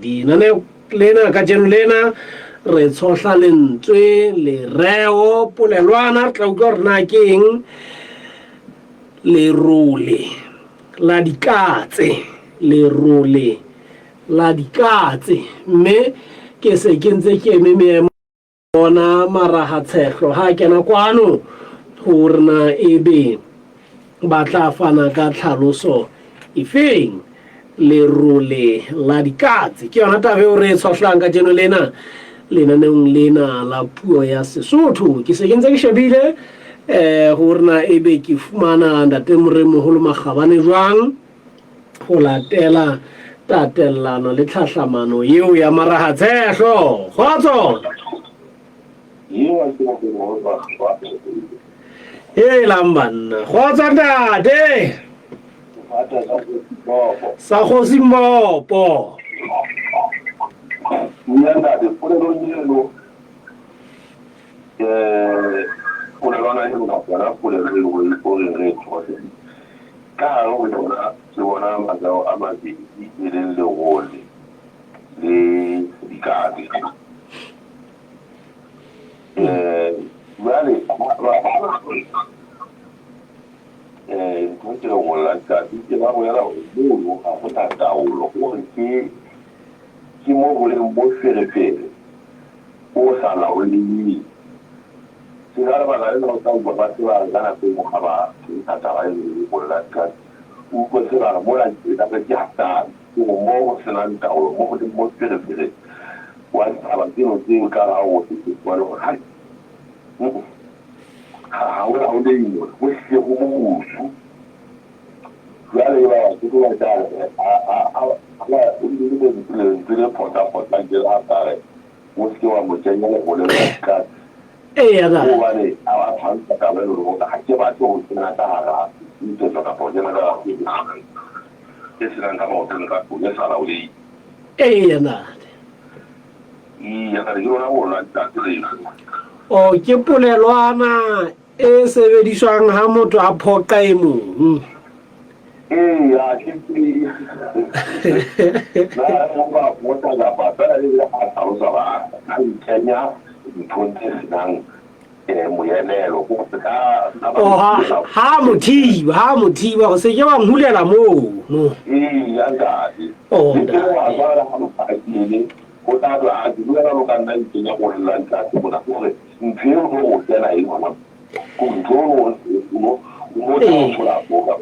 Lesedi. Lenaneo lena kajeno lena re tshohla lentswe, lereo, polelwana, re tla utlwa hore na ke eng lerole la dikatse, lerole la dikatse. Mme ke se ke ntse ke eme meemo bona marahatshehlo ha kena kwano hore na ebe ba tla fana ka tlhaloso efeng. Lerole la dikatse ke yona taba eo re e tshwahlang kajeno lena lenaneong lena la puo ya Sesotho. Ke se ke ntse ke shebile hore na ebe ke fumana ntate Moremoholo Makgabane jwang ho latela tatellano le tlhahlamano eo ya marahatshehlo. Kgotso! Helang banna, kgotso ntate! Sa kgosi Mmopo. Nna ntate, polelong eno polelwana eno kapa yona polelo eo o reng re e tshohle, ka hare ho yona ke bona mareo a mabedi e leng lerole le dikatse. Jwale ntho ke lerole la dikatse ke ba bolela hore mono ha ho na taolo, hore ke ke mo ho leng bo ferefere o sa laoleheng. Ke ka lebaka lena o tla utlwa ba se ba re ka nako e nngwe ha ba ntsha taba eno le lerole la dikatse, o utlwe se ba re mona ekare ke hatane, ke hore moo ho senang taolo, mo ho leng moferefere wa ditaba tseno tse ka ha o se fumane hore hai ha ho laolehe mona, ho hlile ho morusu. Jwale eba Basotho ba tla re lentswe le pota-potang ke la ka re o se ke wa mo kenya lerole la dikatse. Eya na. Hobane a ba tshwantsha taba eno le hore ha ke batle ho kena ka hara ntsetso kapa ho kena ka hara e senang ka maoto le ka tlung e sa laoleheng. Eya na. Eya na, ke lona lona ntate leno. O ke polelwana e sebediswang ha motho a phoqa e mong. Eya, ke na ba phoqa kapa fela e le a hlalosa ba a nkenya nthong tse senang moelelo ko se ka Oh, ha ha mothiba, ha mothiba go se ke wa nhulela moo mo. Eya ntate. Oh, Le teng wa ntate. jwala ha mopakile o tla tla a ke duela lo ka nna nkenya go lla ntate mona gore ntho eo o go kena e ngwana ko ntho o o o Ee. tla go ka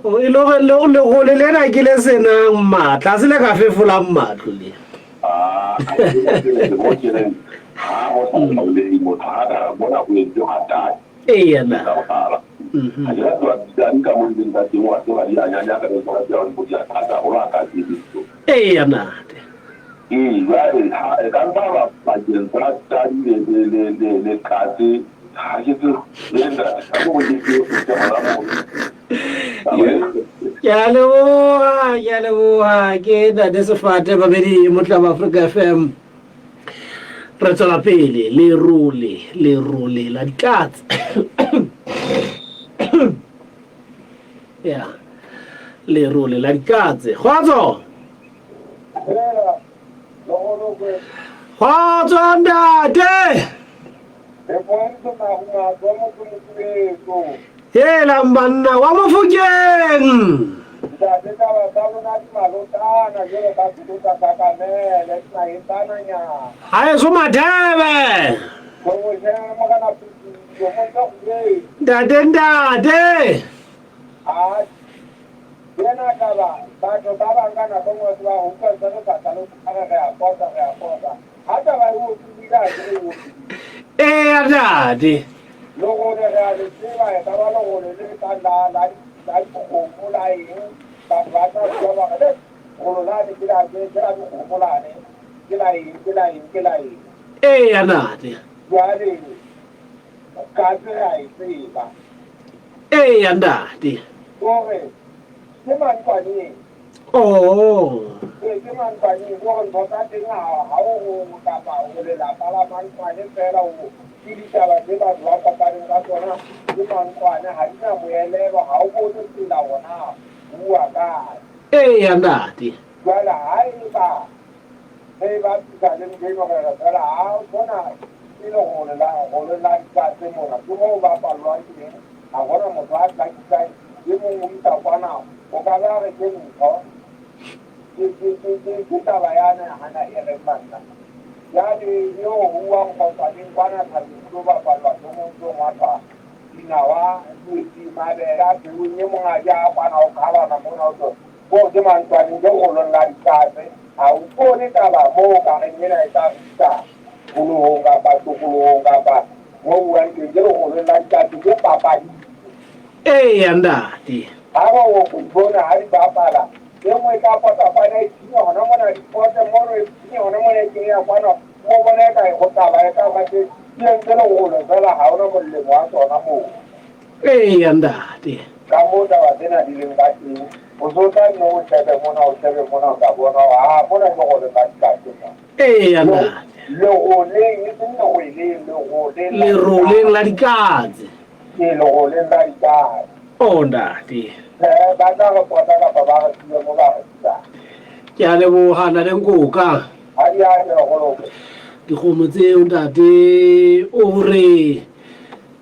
O e le hore lerole lena ke le senang matla, a se le ka fefolang matlo le. Ah, mo ke reng ha ho sa laolehe motho ha ka mona o entse hatane. Eya na. Ka mohlala. Ha ke rate wa bitsane ka mo leng ka teng wa tseba di a nyanya ka tsona di a di a thata haholo ha ka tsebe. Eya na. Ee, jwale ha e ka nka ba pakeng tsa tadi le le le le katse ha ke tsebe le ntate ha go ke ke ke hona mo. Ke a leboha, ke a leboha. Ke Ntate Sefate Babedi Motlaba Africa FM. Re tswela pele lerole, lerole la dikatse. Ya. Lerole la dikatse. Kgotso. Kgotso ntate. Helang banna wa Mofokeng. Haeso Mathebe. Ntate ntate. Ena taba batho ba bang ka nako e nngwe ba utlwa ntse re sa hlalose ba re re a pota re a pota. Ha taba e otlolohile ha ke re e otlolohile. Eya ntate. Lerole re a le tseba e ka ba lerole le kang la la la dikgomo la eng batho ba tla bua ba re le rolo lane ke la ke ke la dikgomo lane ke la eng ke la eng ke la eng. Eya ntate. Jwale katse re a e tseba. Eya ntate. Kore ke mantlwaneng. Oh. Ee, ke mantlwaneng. Kore ntho tsa teng ha ha o ho kapa o lelapa la mantlwane fela o ke ditaba tse batho ba kopaneng ka tsona ke mantlwane ha di na moelelo ha o bone tsela hore na bua kae. Eya ntate. Jwale haeba. Ge e bapisa le ntho e le gore fela ha o bona e le gore la gore la dikatse mona ke mo o bapallwang teng, ha gona motho a tlakisang e mongwe o isa kwana, o ka ba re ke ntho ke taba ya nagana e reng banna. Jwale eo ho uwang kgotswaneng kwana thabeng o tlo bapallwa ke mong tlo ngwathwa dinawa mabele a pheung, e mong a ja kwana o qhalana mona o tlo ko ke mantlwaneng ke golong la dikatse. Ha o bone taba moo o ka reng ena e tla re isa pholohong kapa tokolohong kapa mo buang teng, ke legolong la dikatse, ke papadi. Eya ntate. Ha ba o go bona ha di bapala, e nngwe e tla pota kwana e thinya hona mona dipote mono e thinya hona mona e kenya kwana, mo bona e ka e go taba e ka ba ke di entse legolo fela, ha hona molemo wa tsona moo. Eya ntate. Ka moo taba tsena di leng ka teng, o so tla nne o shebe mona, o shebe mona, o tla bona hore ha mona ke goleng la dikatse mona. Eya ntate. Leroleng, e seng lerweleng, leroleng la Leroleng la dikatse. Ke leroleng la dikatse. Oh ntate. Tjhe, ba tla re pota kapa ba re siye mo ba re siyang. Ke a leboha ntate Nkoka. Ha di a tle go Dikgomo tseo ntate o re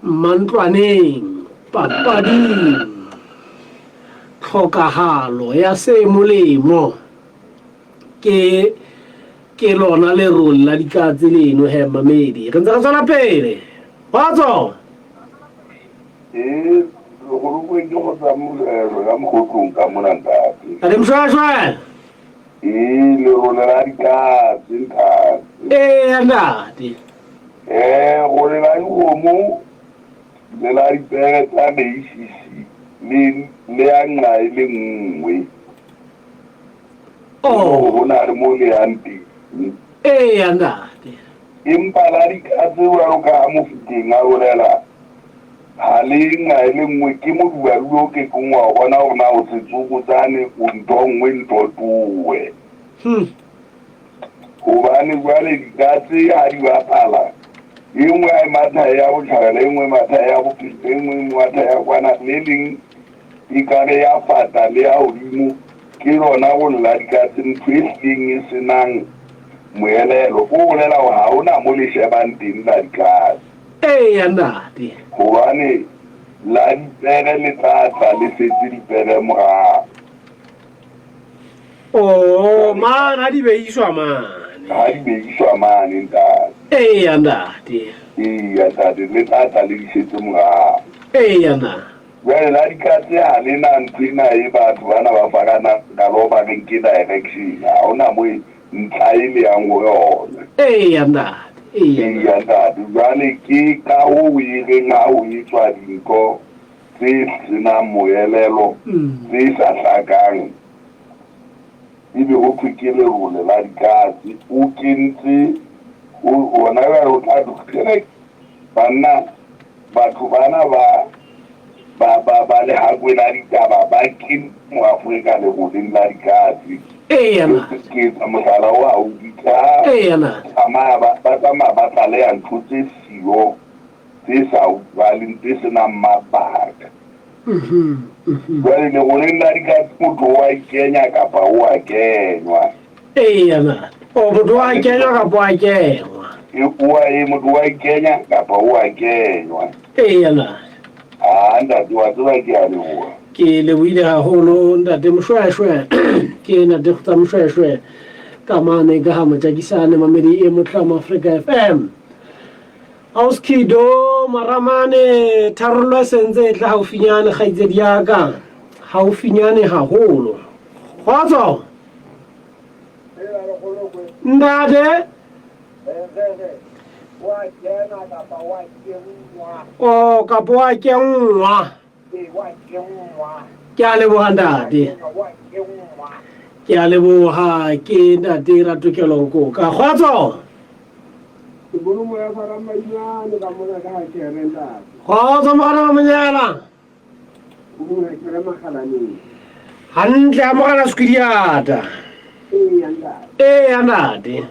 mantlwaneng papading tlhokahalo ya se molemo ke ke lona lerole la dikatse leno he mamedi re ntse re tswela pele kgotso. Ee, legolokwe ke go tsa ka mogotlong ka mona ntate. Ntate Moshwashwe. Ee, lerole la dikatse ntate. Ee ntate. Ee, gore la dikgomo le la dipere tsa meisisi le le ya nqa e le nngwe. Oh. Go na le mo le yang teng. Ee ntate. Empa la dikatse jwalo ka ha Mofokeng a bolela, ha le nqa e le nngwe ke modubaduba o ke keng wa bona hore na o setsokotsane o ntho nngwe ntho towe. Hobane jwale dikatse ha di bapala, e nngwe ha e matha e ya botjhabela, e nngwe e matha e ya bophirima, e nngwe e matha ya kwana, le leng e kare ya fata le ya hodimo, ke lona go lla dikatse ntho e hlileng e senang moelelo. O bolela hore ha hona mo le shebang teng la dikatse. Eya ntate. Hobane la dipere le tla tla le setse dipere morao. Oh, mane ha di beiswa mane. Ha di beiswa mane ntate. Eya ntate. Eya ntate, le tla tla le di setse morao. Eya na. Jwale la dikatse ha le na ntho ena e batho bana ba fakana ka lo ba reng ke direction. Ha hona mo ntlha e le yang ho yona. Eya ntate. Eya ntate. Jwale ke ka hoo e reng ha ho etswa dintho tse senang moelelo, tse sa hlakang, ebe ho thwe ke lerole la dikatse. O kentse hona jwale o tla thwe banna batho bana ba ba ba ba lehakwe la ditaba ba kene mo Afrika leroleng la dikatse. Eya na. Ke etsa mohlala o haufi ka Eya na. tsamaya ba tsamaya ba tlaleha ntho tse siyo, tse sa utlwaleng, tse senang mabaka. Jwale leroleng la dikatse motho o a ikenya kapa o a kenywa. Eya na. O motho wa kenywa kapa wa kengwa. E o a e motho wa ikenya kapa o a kenywa. Eya na. Ah ntate wa tseba ke a leboha. Ke lebohile haholo ntate Moshweshwe. Ke ntate Kgotsa Moshweshwe ka mane ka ha Mojakisane mamedi e motlamo Afrika FM. Auskido Maramane tharollo e sentse e tla haufinyane kgaitsedi ya ka. Haufinyane haholo. Kgotso. Ntate. O kapa wa kenngwa. Ke a leboha ntate. Ke a leboha ke ntate Ratokelo Nkoka. Kgotso. Kgotso mogala wa monyela. Hantle amogela Skwediata. Eya ntate.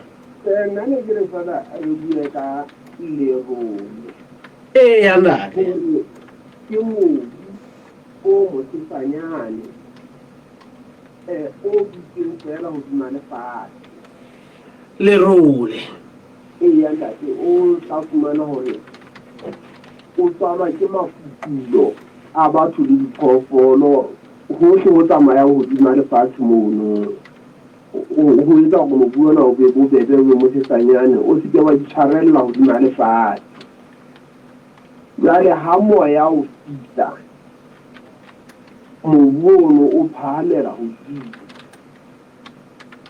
Nna ne ke re fela re bue ka lerole. Eya ntate. Ke mobu o mosesanyane o dutseng fela hodima lefatshe. Lerole. Eya ntate, o tla fumana hore o tswalwa ke mafutulo a batho le diphoofolo hohle ho tsamayang hodima lefatshe mono. Ho etsa hore mobu ona o be bobebe, o be mosesanyane, o se ke wa itshwarella hodima lefatshe. Jwale ha moya o fihla, mobu ono o phahamela hodimo,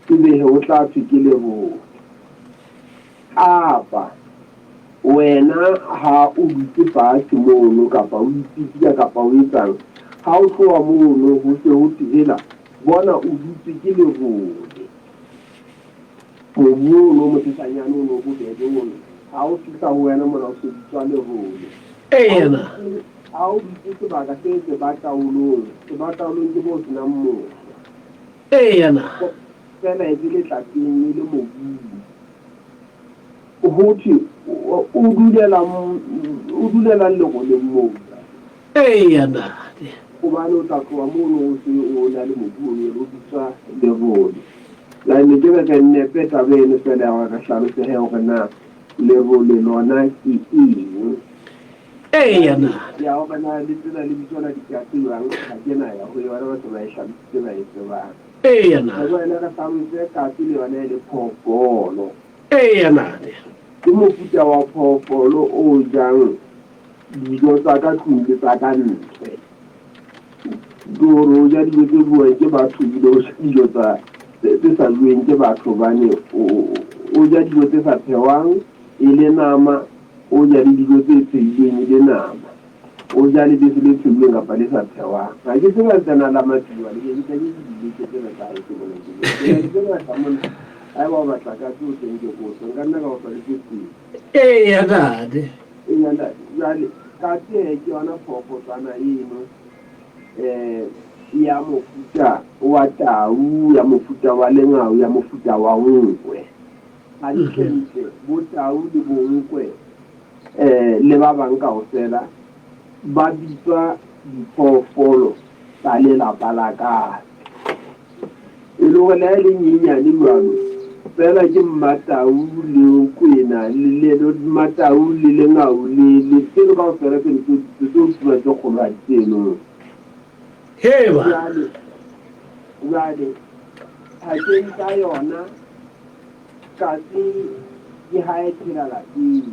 ebe he o tla thwe ke lerole. Kapa wena ha o dutse fatshe mono kapa o ipitika kapa o etsang, ha o tloha mono ho se ho thwe hela, bona o dutse ke lerole. Mobu ono o mosesanyane ono o bobebe ono, ha o fihla ho wena mona o se bitswa lerole. Eena. Ha o dutse sebaka se sebataolong, sebataolong ke moo senang mohlwa. Eena. Fela e le letlapeng e le mobung. Ho thwe o dulelang o dulelang leroleng moo. Eya ntate. Hobane o tla tloha mono o se o na le mobu ono o bitswa lerole. La ne ke re re nepe taba eno fela ya hore re hlalose he hore na lerole lona ke eng. Eya ntate. Ya hore na le tsela le bitswa la dikatse jwang ha ke na ya ho yona batho ba e hlalositse ba e tsebang. Eya ntate. Jwale re hlalose katse le yona e le phoofolo. Eya ntate. Ke mofuta wa phoofolo o jang dijo tsa ka tlung le tsa ka ntle. Ke hore o ja dijo tse buang ke batho ebile o ja dijo tsa tse sa bueng ke batho hobane o ja dijo tse sa phehwang e le nama, o ja le dijo tse phehilweng e le nama. O ja lebese le phehilweng kapa le sa phehwang. Ha ke tseba tsena la mapiwa le ke tla ke di leke tsena tsa hae ke mona ke. Ke na le tse ngata mona. Haeba o batla ka tse o teng ke koso. Nka nna ka o fa le tse pedi. Eya ntate. Eya ntate. Jwale katse he ke yona phoofotswana eno ya mofuta wa tau, ya mofuta wa lengau, ya mofuta wa nkwe. Hantlentle bo tau le bo nkwe le ba bang kaofela ba bitswa diphoofolo tsa lelapa la katse. E le hore le ha e le nyenyane jwalo, fela ke mmatau le kwena le mmatau le lengau le le tseno kaofela tseno tse tse tse tse kgolohadi tseno. Heba. Jwale jwale phakeng tsa yona katse ke ha e phela lapeng.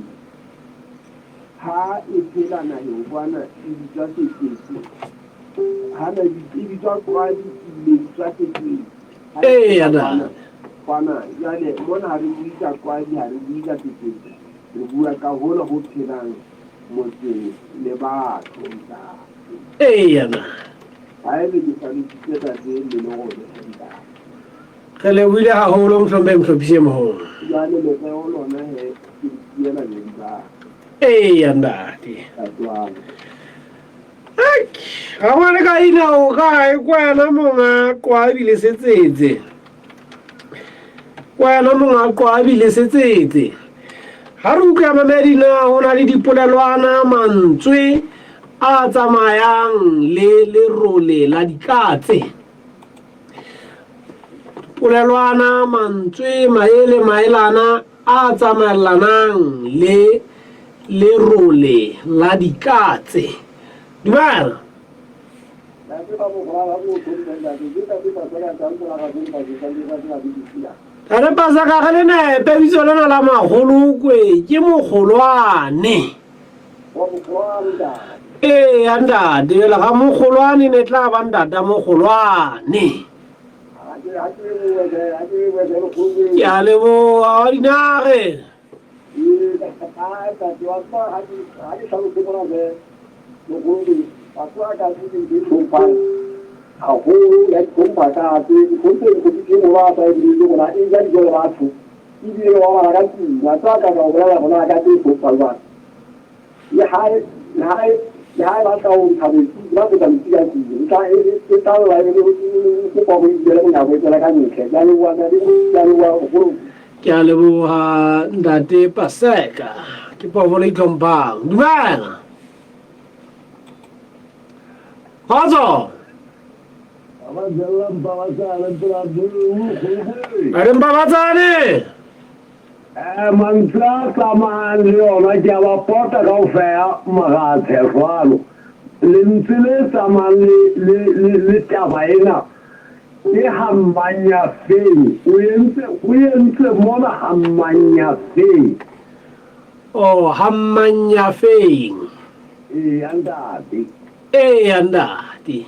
Ha e phela naheng kwana e bitswa setsetse. Ha na e bitswa qwadi ebile e bitswa setsetse. Eya ntate. Kwana jwale mona ha re bue ka qwadi ha re bue ka setsetse. Re bua ka hona ho phelang motseng le batho ntate. Eya ntate. Haebe ke hlalositse tate le lerole ntate. Re lebohile haholo mohlomphehi Mohlophisi e moholo. Jwale lereo lona he ke le siela beng ba. Eya ntate. Tatwang. Ga ngwane ka ina o kae kwena monga qwabi le setsetse. Kwena monga qwabi le setsetse. Ha re utlwa mamedi na ho na le dipolelwana mantswe a tsamayang le lerole la dikatse. Polelwana mantswe maele maelana a tsamaellanang le lerole la dikatse. Dumela. Re paseka re le nepe bitso lena la magolokwe ke mogolwane. Ee ntate, jwale ga mogolwane ne tla ba ntata mogolwane. Ke a leboha wa dinage. Haholo ya ditlhompha katse ditlhomphe ditlhomphe mo ba sa e le gona e ja dijo le batho ebile wa bala ka tlung a tsa ka ka o bolela gona ka tse tlhompha jwang le ha le ha le ha ba tla o ntsha metsi ba tla metsi ka tlung e tla e tla la e le kopa go ibele monyako e tswela ka ntle ke a leboha ntate ke a leboha golo. Ke a leboha ntate Paseka. Ke phoofolo e itlhomphang. Dumela. Kgotso. Re mpabatsane. Mantswe a tsamayang le yona ke a ba pota kaofela maratshehlwano. Lentswe le tsamayang le, le, le, le taba ena ke hammanyafeng. O entse, o entse mona hammanyafeng. Oh, hammanyafeng. Eya, ntate. Eya, ntate.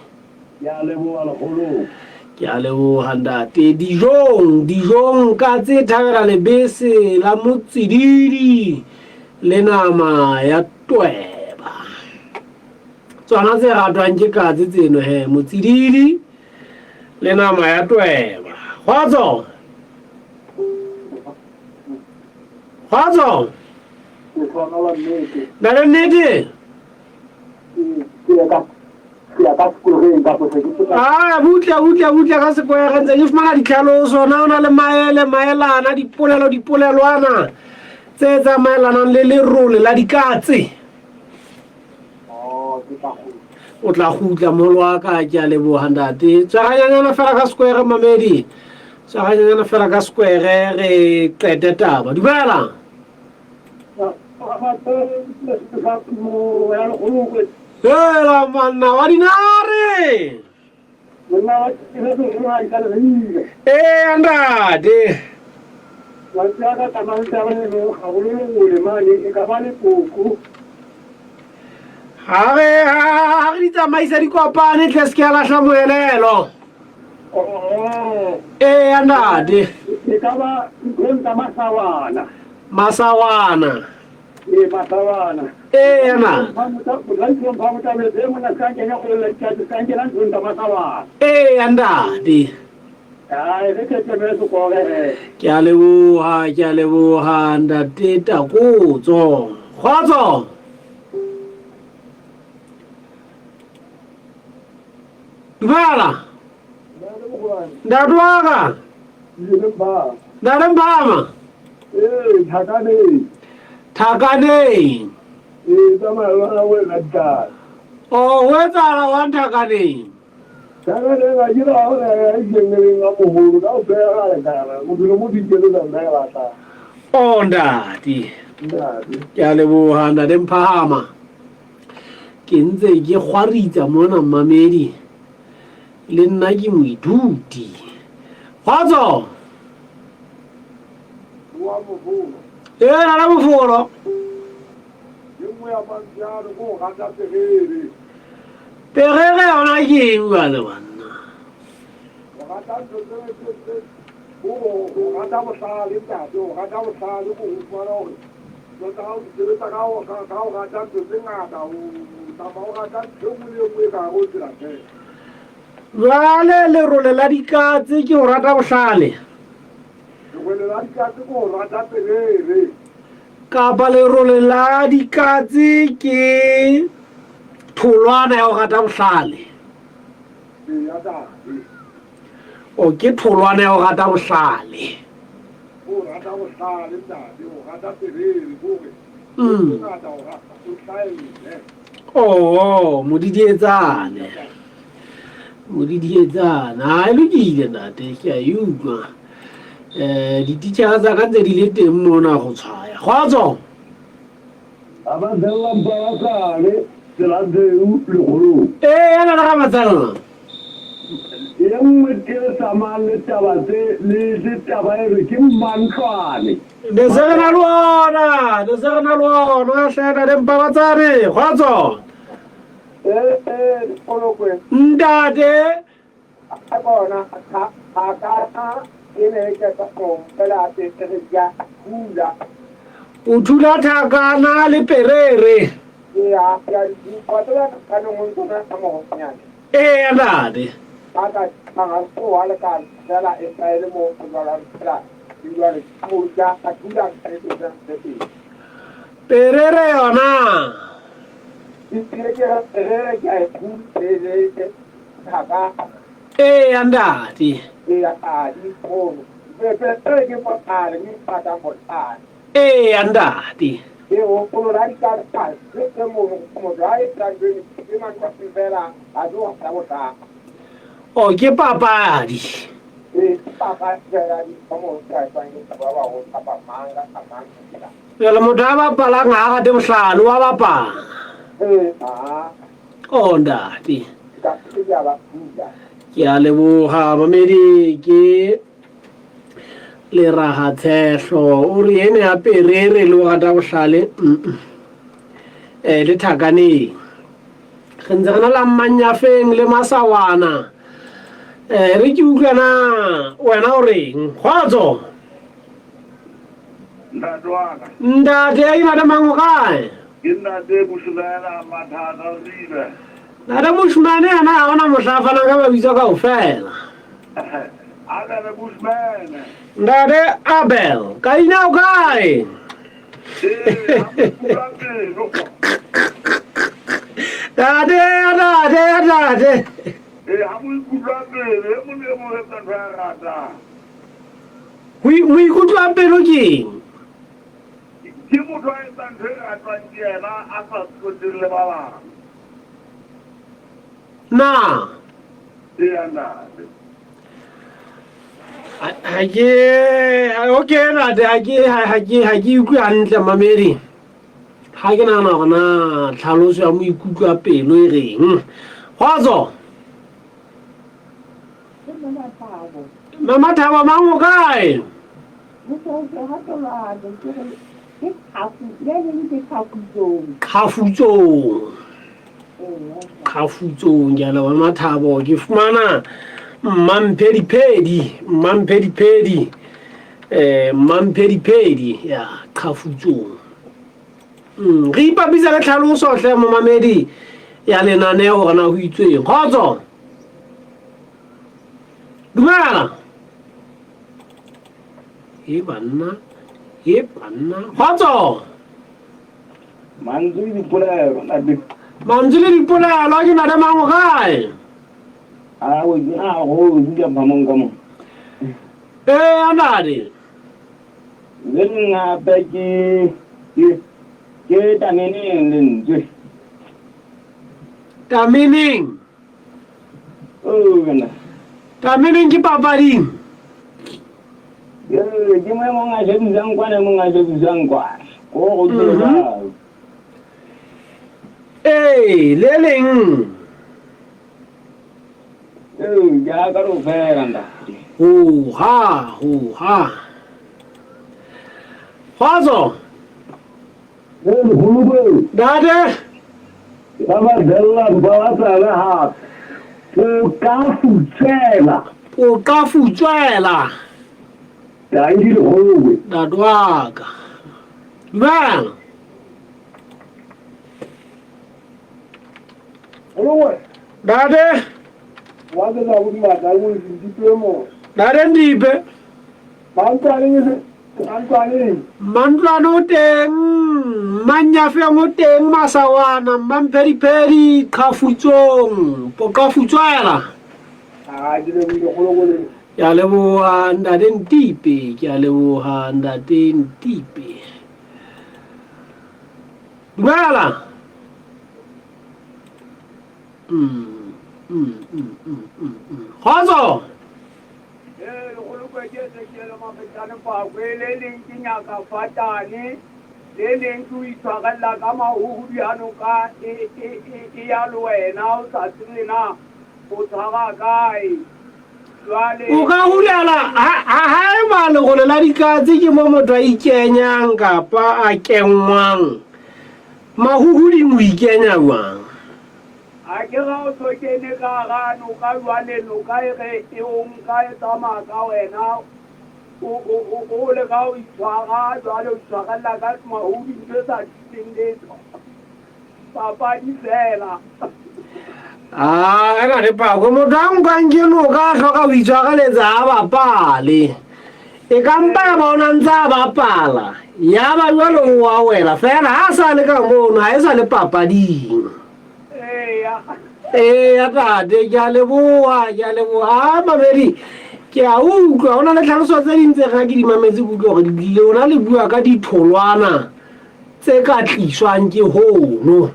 Ke a leboha lekgolong. Ke a leboha ntate. Dijong, dijong ka tse thabela lebese la motsididi le nama ya tweba. Tsona tse ratwang ke katse tseno he, motsididi le nama ya tweba. Kgotso. Kgotso. Na le nnete? Ah, butle butle butle ka sekwere ntse ke fumana ditlhaloso na o na le maele maelana dipolelo dipolelwana tse tsamaelanang le lerole la dikatse oh, o tla gutla molo wa ka ke a leboga ntate tswaganyanyana fela ka sekwere mamedi tswaganyanyana fela ka sekwere re qete taba dumela Hela manna wa dinare. Ee ntate. Ha re ha re di tsamaisa di kopane tle se ke ya lahla moelelo. Ee ntate. E ka ba nthong tsa masawana. Masawana. Ee, masawana. Ee, na. Ee, ntate. Ke a leboha, ke a leboha ntate Takotso. Kgotso. Dumela. Ntate wa ka. Ntate Mphama. Ee, Thakaneng. Thakaneng. Ee, tsamaya le wena wena ntate. Oh, ho etsahala wang Thakaneng? Thakaneng a kile a ona ya ikeneleng a moholo ka ofela ga lekana. Bophelo mo dikeletsa nna ke batlang. Oh, ntate. Ntate. Ke a leboha ntate Mphahama. Ke ntse ke kgwaritsa mona mmamedi. Le nna ke moithuti. Kgotso! Wa mofolo. Ee, nana mofolo. E nngwe ya mantswe ano ke go rata perere. Perere yona ke eng jwale banna? Go rata ntho tse tse tse go rata bohlale ntate, go rata bohlale ko go fumana gore dilo tsa gago di sebetsa ka go rata ntho tse ngata, o tsamaya o rata ntho e nngwe le e nngwe e ka gare o tsela fela. Jwale lerole la dikatse ke go rata bohlale. Lerole la dikatse ke go rata perere. Kapa lerole la dikatse ke tholwana ya go rata bohlale. Eya tate. O ke tholwana ya go rata bohlale. O rata bohlale ntate, o rata perere kore. Mm. Ngata o rata o hlahelle. Oo, modidietsane. Modidietsane. Ha e lokile ntate, ke a e utlwa. Eh, dititjhere tsa ka ntse di le teng mona go tshwaya. Kgotso. A ba tsella mpalatsane tsela tseo lekgolong. Ee, ya nana ga matsalla. E nngwe e tsamayang le taba tse le le taba e re ke mmantlwane. Ne se re na le ona, ne se re na le ona hle ntate Mpabatsane. Kgotso. Ee, ee, Polokwe. Ntate. A bona thakana e ne e keta kgomo fela a teng re ja thula. O thula thakana le perere. Eya, ya wa tseba thakaneng o ntse o na ka mogonyane. Eya ntate. Ba ka tshanga tsoa le ka fela e sa e le mo go jwalang fela jwale mo ja a thula ka e tsa tse. Perere yona. E ke ke perere ke a e thula le le thakana. Eya ntate. Eya a di kgono. Perere ke potale ke pata potale. Eya ntate. Ke hopolo la dikatsa tse tse mono motho ha e tla jweng ke mantswe fela a tlo tsa bohlale. O ke papadi. Ee, ke papadi fela dikgomo tse ka etswang ke batho ba baholo kapa mang kapa mang fela. Jale motho a bapalang ha a rate bohlale wa bapala. Ee, aa. Oh ntate. Ka se ke a ba pula. Ke a leboga mamedi ke leraga tshehlo o re ene ya perere le o rata bohlale mm eh le thakaneng re ntse re na la mmanyafeng le masawana eh re ke utlwa na wena o reng kgotso Ntate wa ka. Ntate a ina mang o kae? Ke ntate Bushmane mathata Ribe. Ntate Bushmane yena ha ona mohla a fanang ka mabitso kaofela. Abel Bushmane. Ntate Abel, ka ina o kae? Ee, ha mo pelo. Ntate, ntate, ntate. Ee, ha mo ikutlwa pelo, e mong le e mong o etsa ntho ya ratang. Moikutlo a pelo ke eng? Ke motho a etsang ntho e ratwang ke yena a sa tsotelle ba bang. Na? Eya ntate. Ha ke okay ntate ha ke ha ke ha ke utlwe hantle mamedi. Ha ke nahana hore na tlhaloso ya moikutlo a pelo e reng. Kgotso. Mama Thabo mang o kae? Qhafutsong. Qhafutsong ke a leboha Mama Thabo ke fumana Mmamphediphedi Mmamphediphedi eh Mmamphediphedi ya Qhafutsong. Mm, re ipapisa le tlhaloso hle momamedi ya lenaneo gore na ho itsweng. Kgotso. Dumela. E banna, e banna. Kgotso. Mantswe le dipolelo, ntate. Mantswe le dipolelo ke ntate mang o kae? A o a go dula phamong ka mo. Ee, ntate. Le leng hape ke ke ke tameneng lentswe. Tameneng. Oh, wena. Tameneng ke papading. Ee, ke mo e mong a shebisang kwana, e mong a shebisang kwana. Ko go ke jwalo. Ee, le leng. Ee, ke a ka ro fela ntate. Hoha, hoha. Kgotso. Ntate. Ba ba bella ba ba tsana hape. O ka futswela. O ka futswela. Tanki lekgolokwe. Ntate wa ka. Dumela. Ntate. Wa ke tsa bodimatla o Ndipe mo. Ntate Ndipe. Mantlwaneng Mantlwaneng. Mantlwane o teng, Manyafeng o teng, Masawana, Mmamphediphedi, Qhafutsong, Poqafutswela. A ke lebohile kgolokole. Ke a leboha ntate Ntipe, ke a leboha ntate Ntipe. Dumela. Mm, mm, mm, mm, mm, mm. Kgotso. Ee, lekgolokwe ke Ezekiele Mafetane Pakwe, le leng ke nyaka Fatane, le leng ke o itshwarella ka mahuhudi a noka e, e, e, e ya le wena, o sa tsebe na o tshwara kae. Jwale O ka hulela ha ha eba lerole la dikatse ke mo motho a ikenyang kapa a kenngwang. Mahuhuding o ikenya jwang? A ke ra o so kene ka hara noka jwale noka e re e o nka e tsamaya ka wena o o o o leka ho itshwara jwale o itshwarella ka mahodi ntho e sa thuseng letho papadi fela. Ah, ena le pako motho a nkang ke noka a hloka ho itshwareletsa a bapale. E ka mpa ya ba o na ntse a bapala ya ba jwale o a wela fela ha a sa le ka mono ha e sa le papading. Eya. Eya tate ke a leboha ke a leboha a mamedi ke a utlwa go na le tlhaloso tse ding tse ga ke di mametse ke utlwa gore lona le bua ka ditholwana tse ka tliswang ke hono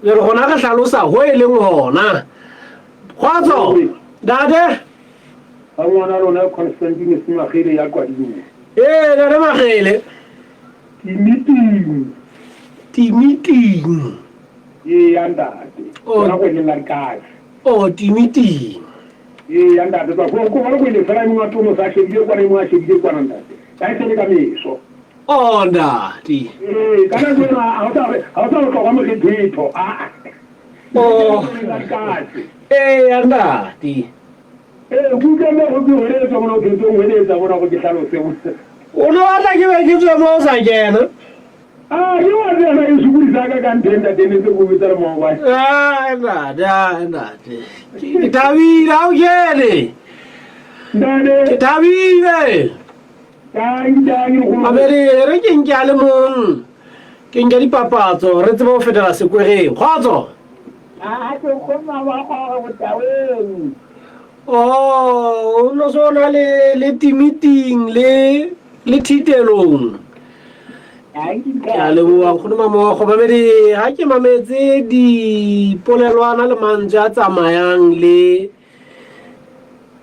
jale gona re tlhalosa ho e leng hona kgotso date. Ga ngwana lona Constantine Semagele ya Kwadimo. Ee, ntate Magele. Timiting. Timiting. Ee ya ntate. Oh. Gona go la dikatse. Oh, timiting. Ee ya ntate tswa ko ko go ile fela mongwe tono sa shebile kwana mongwe a shebile kwana ntate. Ka e sele ka meso. Oh, ntate. Ee, ka nako ena ha o tla ha o tla tloga mogethetho. Ah. Oh. La dikatse. Ee ya ntate. Ee, ke utlwa mme go ke hweletsa mona o phetse o hweletsa mona go ke hlalose. O no batla ke be ke tswe mo o sa kena. Ah, ke wa tsena e sokodisa ka ka ntho e ntate ne se ko bitsa le maobane. Ah, ntate, ah, ntate. Ke thabile ha o kene. Ntate. Ke thabile. Tangi tangi go. Mamedi, re ke nke a le mong. Ke nke dipapatso re tsebe ho fetela sekwereng. Kgotso. A ke nkgono wa gore botaweng. Oh, o no so na le le timiting le le thitelong. Ke a leboha nkgono Mamogo. Mamedi, ha ke mametse dipolelwana le mantswe a tsamayang le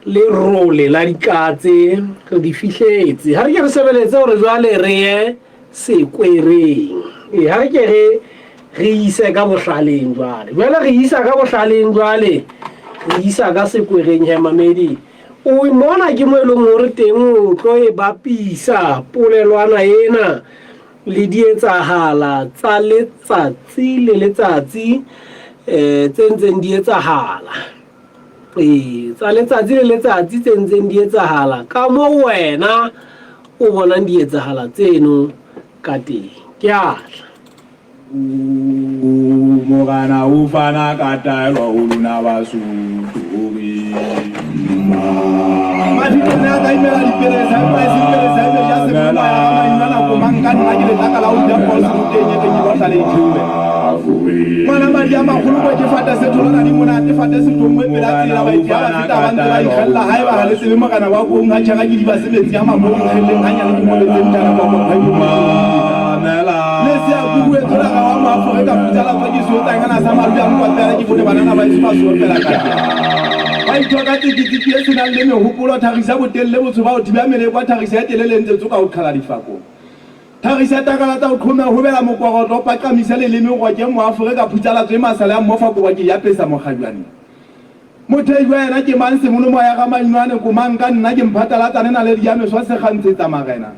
lerole la dikatse re di fihletse. Ha re ke re sebeletse hore jwale re ye sekwereng. Ee, ha re ke re re ise ka bohlaleng jwale. Jwale re isa ka bohlaleng jwale, re isa ka sekwereng he mamedi. O mona ke mo e leng hore teng o tlo e bapisa polelwana ena le dietsahala tsa letsatsi le letsatsi tse ntseng di etsahala. Ee, tsa letsatsi le letsatsi tse ntseng di etsahala ka mo wena o bonang di etsahala tseno ka teng. Ke a tla. Morena o fana ka taelo ho lona Basotho hore Mafitone a ka imela dipelesa empa e seng pelesa e meja semoloma ya ga mainwana komang ka nna ke letlaka la ho ja polo seruteng e teng ke lotla le itheohe. Ngwana madi a magolo ko ke fata se tholwana di monate fate se tongwe pela tsela baeti ha ba feta ba ntse ba ikgella haeba ha le tsebe morena wa kong ha tjhera ke diba se metsi a mabong kgelleng hanyane ke moletseng tjana kwa kwa kwa le se a kubuwe thola ga wa moaforika putsa la tswa ke seotsanyana sa malu a mkwapela ke bone banana ba eso ba seopela ka ba ithoka tsikitsiki e senang le mehopolo thagisa botelle botsho ba o thiba melekwa thagisa e telele ntse tsoka o qhala difako thagisa takala tsa o qhome hobela mokorotlo paqamisa leleme go ke moaforika phutsalatso e masale a mmofa koba ke yapesa mokgajwane mothei wa yena ke mang semono ya ga mainwane komang ka nna ke mphatalatsane naledi ya meswa segantshetsa marena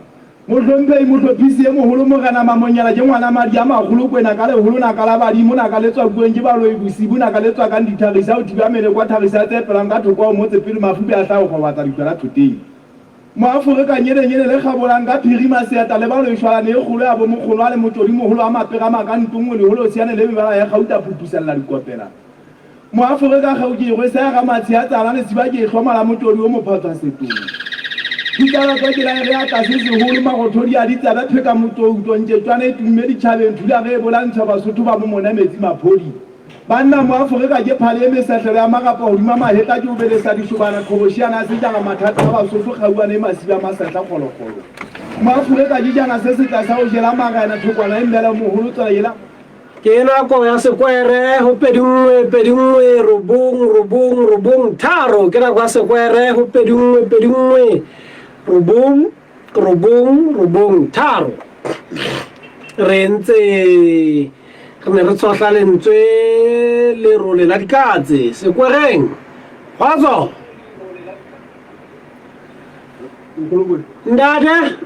mohlomphehi mohlophisi e moholo morena Mamonyana ke ngwana madi a magolo kwena ka leholo naka la badimo naka le tswa kueng ke baloi bosibu naka le tswa kang dithagisa o thiba mele kwa thagisa tse pelang ka thoko o motse pele mafupe a tla go gobatsa dikwela thoteng moaforika nyenenyene le kgabolang ka phirima seeta le baloi shwalane e kgolo ya bo mokgolo a le motsodi moholo a mapega makantongwe leholo siane le mebala ya gauta phupusella dikopela moaforika gao ke go sa ga matshi a tsala le siba ke hlomala motsodi o mophatswa setong ditaba tsa ke la re a tlase seholo marothodi a ditsabe pheka motouto ntšetswane e tumme ditšhabeng thula ge e bolantshwa Basotho ba mo mona metsi maphodi banna moaforika ke phale e mesehlelo ya magapa hodima mahetla ke o belesa dišobana qhoboshiana a sejana mathata a Basotho kgauane e masiba masehla kgolokgolo moaforika ke jana se setla sa ho jela marena thokwana e mmele moholo tswela ela Ke nako ya sekwere ho 2 1 2 1 9 9 9 3. Ke nako ya sekwere ho 2 1 2 1 9 9 9 3. Re ntse re ne re tshohla lentswe lerole la dikatse sekwereng. Kgotso. Ntate.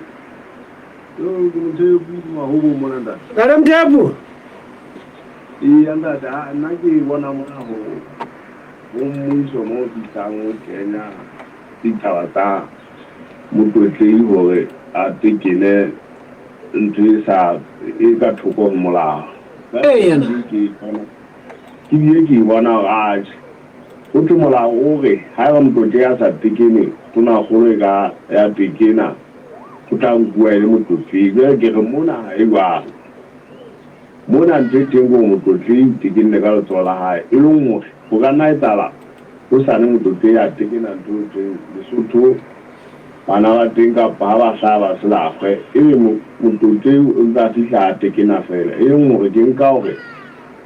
Ntate Mthepu. Ee ntate, nna ke bona mona ho mmuso mo fihlang o kenya ditaba tsa motlotlei hore a tekene ntho e sa e ka thoko ho molao. Ke bile ke bona hore atjhe ho thwe molao o re haeba motlotlei a sa tekene tonakgolo e ka ya tekena ho tla nkuwa e le motlotlei. Jwale ke re mona ha e jwalo. Mona ntho e teng hore motlotlei o tekenne ka letsoho la hae, e leng hore ho ka nna etsahala hosane motlotlei a tekena ntho e thweng Lesotho bana ba teng kapa ha ba hlaha ba se lakgwe, ebe motlotlei o ntse a fihla a tekena fela. E leng hore ke nka hore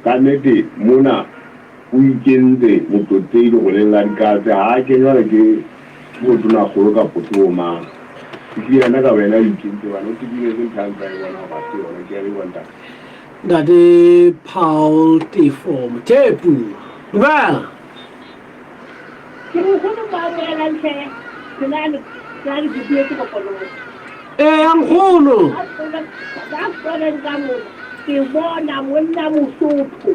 ka nnete mona o ikentse motlotlei leroleng la dikatse, ha a kenywa le ke Ke bo tonakgolo kapo ke bo mang. Ehlile yena ka boyena o ikentse hobane o tekimetse ntho a ntse a e bona hoba se yona. Ke a leboha ntate. Ntate Paul Tefo Mothepu. Dumela. Ke nkgono mo amogelang tlhe Tselane Tselane ke boetse kopanong. Ee nkgono. Ba tsweleng ka mona ke bona monna Mosotho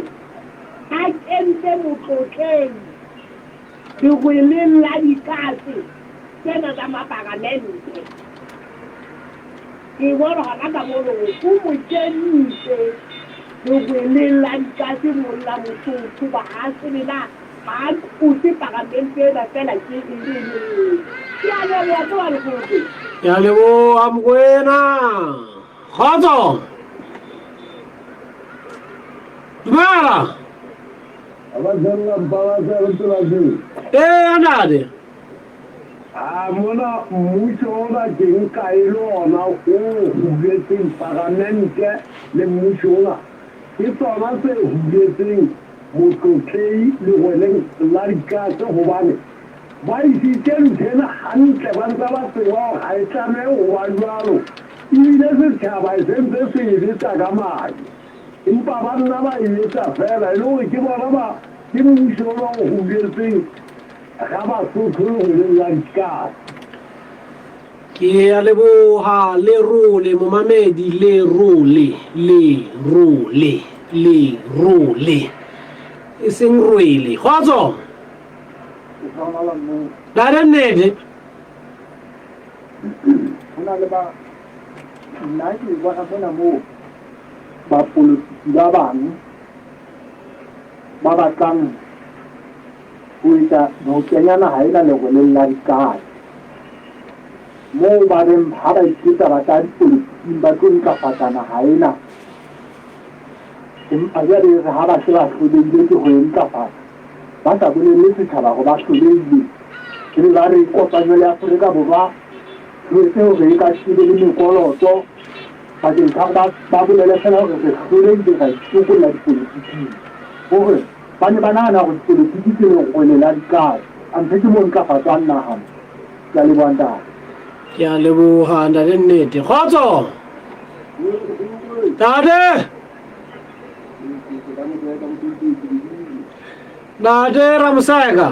a kentse motlotleng lehweleng la dikatse tsena tsa maparamente. Ke bona gona ka mono gore o mo kentse lehweleng la dikatse monna Mosotho ba a tsebe na ga a tlose paramente ena fela ke eng eng eng. Ke a leboha tseba Lekgotse. Ke a leboha Mokoena. Kgotso. Dumela. Ee ntate. A mona mmušo ona ke nka e le ona o huletseng paramente le mmušo ona ke tsona tse huletseng motlotlei lehweleng la dikatse gobane ba isitše ntho ena hantle ba ntse ba tseba gore ga e tlamehe go ba jwalo ebile setšhaba e sentse se e betsa ka madi. Empa ba nna ba e etsa feela e le gore ke bona ba ke mmušo ona o huletseng ga Basotho lehweleng la dikatse. Ke a leboha Lerole momamedi Lerole Lerole Lerole e seng rwele. Kgotso. Ntate nnete. Ho na le ba nna ke bona mona moo bapolotiki ba bang ba batlang ho etsa ho kenya naha ena leroleng la dikatse moo ba reng ha ba iketsa ba tla dipolotiking ba tlo ntlafatsa naha ena empa jwale re ha ba se ba hlolehile ke ho e ntlafatsa ba sa bolelle setjhaba hore ba hlolehile ebe ba re kopanyo le Afrika Borwa re etse hore e ka e be le mekoloto bakeng sa hore ba bolele fela hore re hlolehile ra itokolla dipolotiking hore ba ne ba nahana hore dipolotiki ke lerole la dikatse anthe ke mo ntlafatsang naha ke a leboha ntate. Ke a leboha ntate nnete. Kgotso. Ntate. Ntate Ramoseka.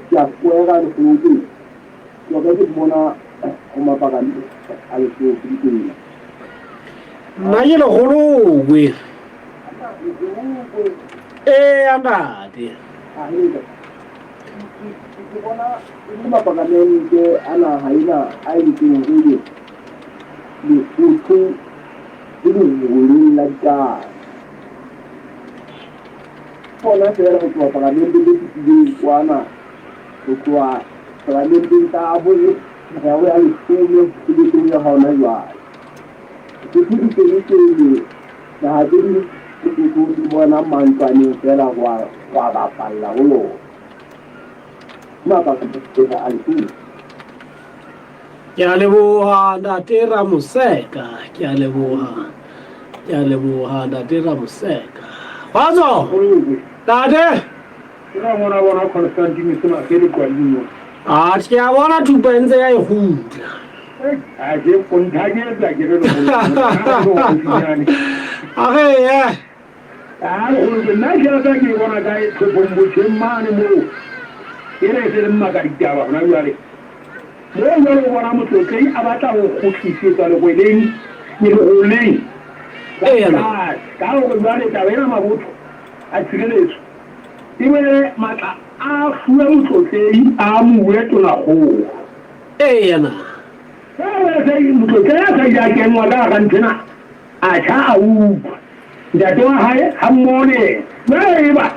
Ke a kwega lekgotse ke ka ke bona go mabaka a lesotho ditena. Nna ke legolokwe. Ee ntate. Ke bona e le mapakamente a naga ena a e letseng hore Lesotho le leholeng la ditaba. Ke hona feela ho tloha paramenteng e fetileng kwana, ho tloha paramenteng tsa boraro ya leshome tshebetsong ya hona jwale. Lesotho di kene pele naha tse ding Lesotho di bona mantlwaneng feela ho a bapalla ho lona. Ke mapakamente a Lesotho. Ke a leboha ntate Ramoseka, ke a leboha. Ke a leboha ntate Ramoseka. Kgotso. Ntate. Ke ra ngwana bona Constantine sena se le qwading mo. A ke a bona thupa e ntse ya e kgutla. A ke konthaketsa ke re le A re ye. A lekgolo nna tjhelete ke e bona kae tlhophong botjheng mane moo. Ena e se le mmaka ditaba hona jwale. Moo jwale o bona motlotlei a batla ho kgutlisetswa lekweleng, leroleng la tlase, ka hore jwale taba ena mabotho a tshireletso e be matla a fuwe motlotlei a amuwe tonakgolo. Motlotlei a sa ile a kenngwa ka hara ntho ena. A tjha a utlwa. Ntate wa hae ha mmoho le yena. Jwale eba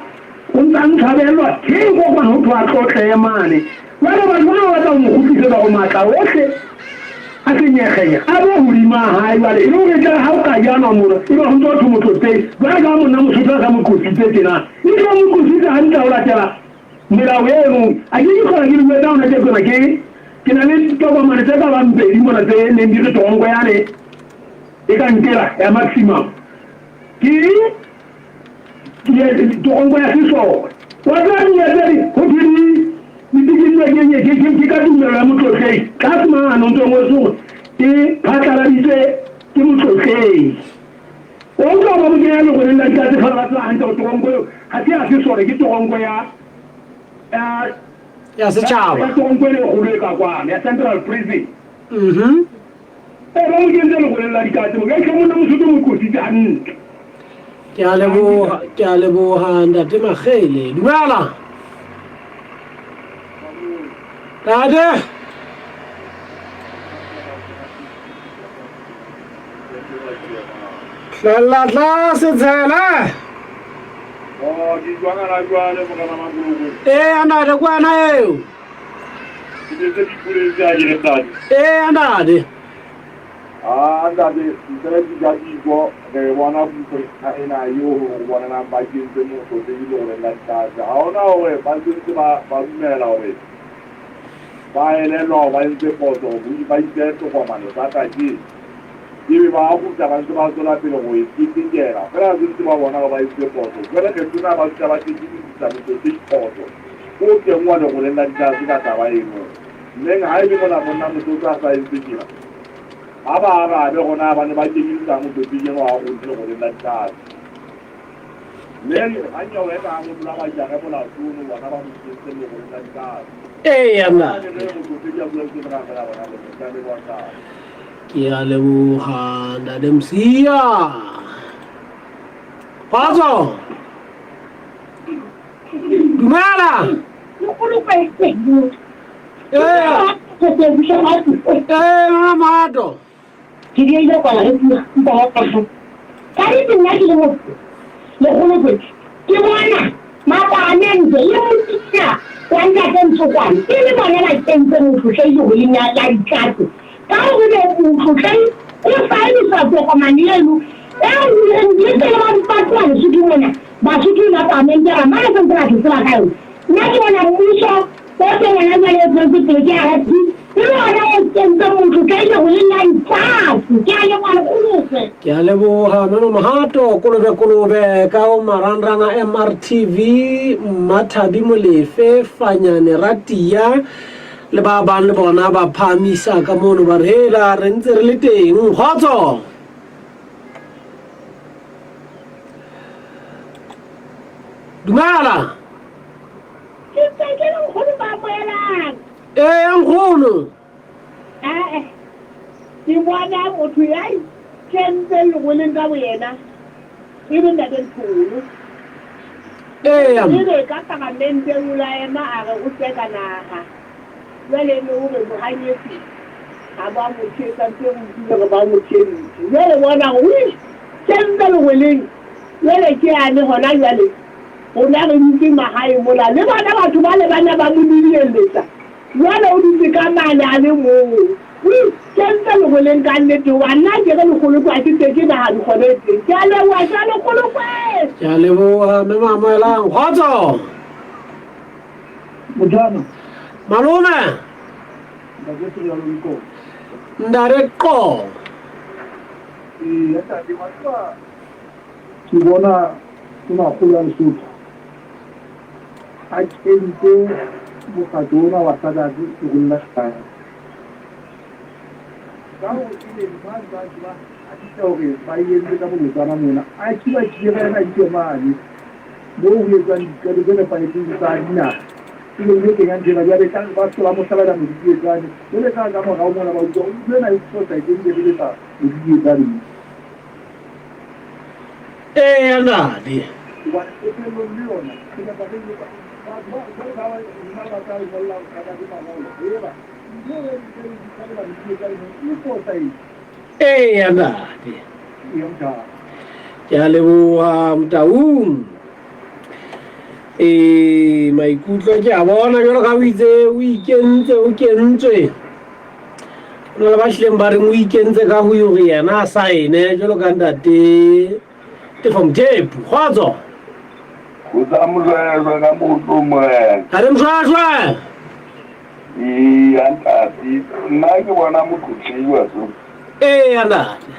o ntse a ntshabelwa theko kwana ho thwe a tlotlehe mane. Jwale batho bana ba batla ho mo kgutlisetsa hore matla ohle a senyekgenye a be hodima hae. Jwale e le hore etlare ha o ka janwa mona ebe ho ntse ho thwe motlotlei. Jwale ka ha monna Mosotho a sa mo qositse tjena. E tlo mo qositse hantle ho latela melao eno. A ke ke hlola ke di bua tsa hona tje tsena ke ke na le ditokomane tse ka bang pedi mona tse neng di re toronko yane e ka nkela ya maximum ke toronko ya sesole. Wa tseba dinyatsedi ho thwe di ditekennwe ke ke ke ke ka tumelo ya motlotlehi. Tlase mane o ntso ngwetse hore e phatlaladitswe ke motlotlehi. Wa utlwa ba mo kenya lekweleng la dikatse fela ba tseba hantle hore toronko eo ha se ya sesole ke toronko ya ya Ya setjhaba. Ya toronko e kgolo e ka kwano ya Central Prison. Ee, ba mo kentse lekweleng la dikatse mo. Hle monna Mosotho o mo qositse hantle. Ke a leboha, ke a leboha Ntate Makgele. Dumela. Ntate. Hlella tlase tshele. Oh, ke jwangana jwale morena Makolokwe. Ee, ntate ke wena eo. Ke tletse dipoleng tse a ke re ntate. Ee, ntate. Ah, ntate, ntle le dikadiko re bona puso ena eo ho bonelang ba kentse motlotlegi le gore la ditlatse. Ha hona hore ba sentse ba ba dumela hore ba elellwa hore ba entse phoso ba itse tokomane tsa kajeno. Ebe ba kgutla ba ntse ba tswela pele go e ketekela fela se ntse ba bona gore ba entse phoso. Jwale kgetho ba dula ba tekidisa motlotlegi phoso. O kenngwa leroleng la ditlatse ka taba eno. Mmeng ha e le mona monna Mosotho a sa entse tjena. Ha ba arabe hore na ba ne ba kenyelletsa motlotlegi enwa wa rona leroleng la ditlatse. Mmeng ha nyewe e ka motho ba jare molato ono bona ba mo kentse leroleng la ditlatse. Ee, ntate. Motlotlegi a bua ke ra fela bona le ka leboha ntate. Ke a leboha Ntate Msiya. Kgotso. Dumela. Ee. Ee, mama Mohato. Ke diehile kwala re bua mpa wa ka. Ka nnete nna ke le motho legolokwe ke bona mapalamente le motisa wa ntate Ntshokwane e le bona ba kentse motlotlei legoleng ya ya ditlatse ka gore be motlotlei o saenisa tokomane eno eo le pele ba mpatloa Lesotho mona Basotho le mapalamente ra mane sentse ba tletleba ka yone. Nna ke bona mmuso o teng hona jwale o tswetse pele ke RP e le ona o kentseng motlotlei legoleng la ditlatse. Ke a leboha Lekgolokwe. Ke a leboha Mama Mohato Kolobe Kolobe ka ho marangrang a MRTV Mmathabi Molefe Fanyane Ratia le ba bang le bona ba phahamisa ka mono ba re hela re ntse re le teng kgotso. Dumela. Ke ntse ke le nkgono ba amohelang. Ee nkgono. Ee, ke bona motho ya ikentseng leroleng ka boyena e le Ntate Ntholo. Ee. Ebe ka paramenteng o la ema a re o tseka naha. Jwale e le hore mohanyetsi ha ba mo thetsa ntse re utlwile hore ba mo theditse. Jwale bona hore o ikentse leroleng. Jwale ke yane hona jwale rona re dutse mahae mona le bona batho bale ba ne ba mo nilielletsa. Jwale o dutse ka mane a le mong. O ikentse leroleng ka nnete hoba nna ke re Lekgolokwe ha ke tseke naha dikgono e teng. Ke a leboha hle Lekgolokwe. Ke a leboha mme Mamoelang. Kgotso. Mojana. Malome. Ntate Sejalo Nko. Ntate Qo. Ee, ntate wa tseba ke bona tonakgolo ya Lesotho a kentse mokgatlo ona wa SADC lerung la hlaya. Ka hore ebe ntho a ntse a tseba hantle hore ba e entse ka bolotsana mona, a kiba kira ena itse mane moo ho etswang diqeto tse nepahetseng tsa dinaha. Ebe o ile kenya ntho ena jwale ka ba hlola mo hlabela modidietsane. Jwale ka ka morao mona ba utlwa ntho ena e fosahetse ebile re letsa modidietsane. Eya ntate. Hobane qetellong le yona re nyaka re etsa batho ba jwale ba rona ba tla ngolla ka ke mangolo eba ntho e re re di hlabela modidietsane e fosahetse. Eya ntate. Eya motjhana. Ke a leboha Motaung. Ee, maikutlo ke a bona jwalo ka o itse o ikentse o kentswe. Ho na le ba hlileng ba reng o ikentse ka ho hore yena a saene jwalo ka ntate Tefo Mthepu. Kgotso. Kgotsa Mojwajwa ka motho morena. Ntate Mojwajwa. Eya ntate, nna ke bona motlotlegi wa tseba. Eya ntate.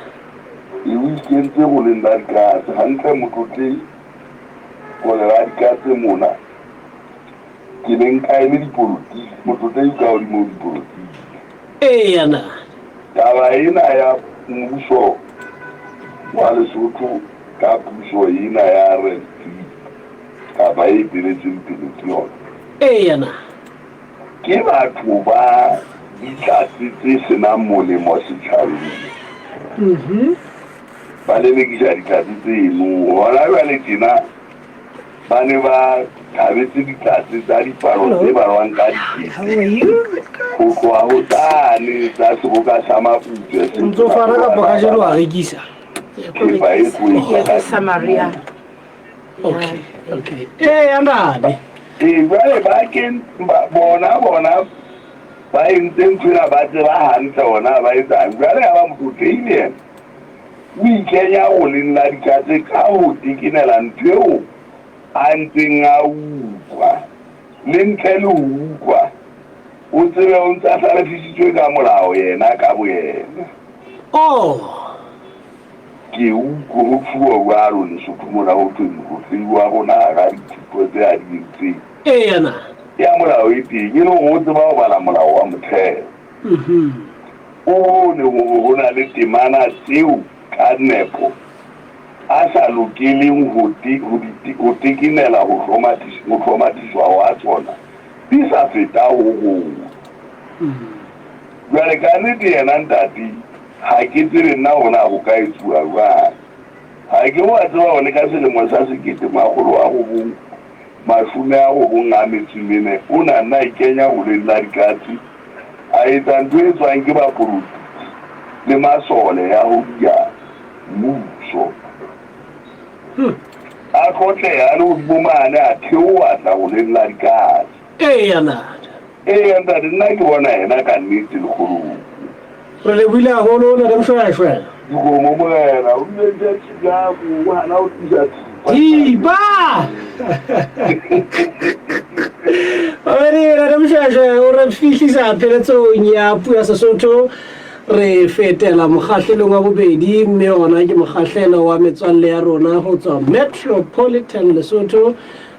E o ikentse roleng la dikatse hantle motlotlegi role la dikatse mona. Ke ne nka e le dipolotiki, motlotlegi ka godimo ho dipolotiki. Eya na. Taba ena ya mmuso wa Lesotho ka puso ena ya RFP kapa e eteletseng pele ke yona. Eya na. Ke batho ba ditlatse tse senang molemo setjhabeng. Ba lelekisa ditlatse tseno. Hona jwale tjena ba ne ba thabetse ditlatse tsa dipalo tse balwang ka dikete ho tloha ho tsane tsa seboka sa Maputswe O ntso fana kapa kajeno wa rekisa? Thepa e tlo Ke Samaria. Okay, okay. Eya ntate. Ee, jwale ba ken bona bona ba entse nthwena ba tseba hantle hore na ba etsang. Jwale ya ba motlotlehile yena o ikenya roleng la dikatse ka ho tekenela ntho eo a ntseng a utlwa. Le ntle le ho utlwa, o tsebe o ntse a hlalefisitswe ka molao yena ka boyena. Oh! Ke utlwe ho tjhuwa jwalo Lesotho mona ho thwe motlotlehi wa rona hara dithuto tse a di entseng. Eya na. Ya molao e teng, e le hore o tseba ho bala molao wa motheo. O bone hore ho na le temana tseo ka nepo a sa lokeleng ho ho tekenela ho hlomathiswa hwa tsona di sa feta ho rona. Jwale ka nnete yena ntate ha ke tsebe nna hore na ho ka etsuwa jwang. Ha ke wa tseba hore le ka selemo sa 1994 o na nna a ikenya roleng la dikatse a etsa ntho e etswang ke bapolotiki le masole ya ho diya mmuso. A tlotleha a le hodimo mane a theoha tla roleng la dikatse. Eya ntate. Eya ntate, nna ke bona yena ka nnete lekgolong. Re lebohile haholo ntate Moshweshwe. Dikgomo morena, o bile ntse tshikako, o hana ho tlisa thipa. Thipa! Babedi ntate Moshweshwe o re fihlisa pheletsong ya puo ya Sesotho. Re fetela mokgahlelong wa bobedi mme ona ke mokgahlelo wa metswalle ya rona ho tswa Metropolitan Lesotho.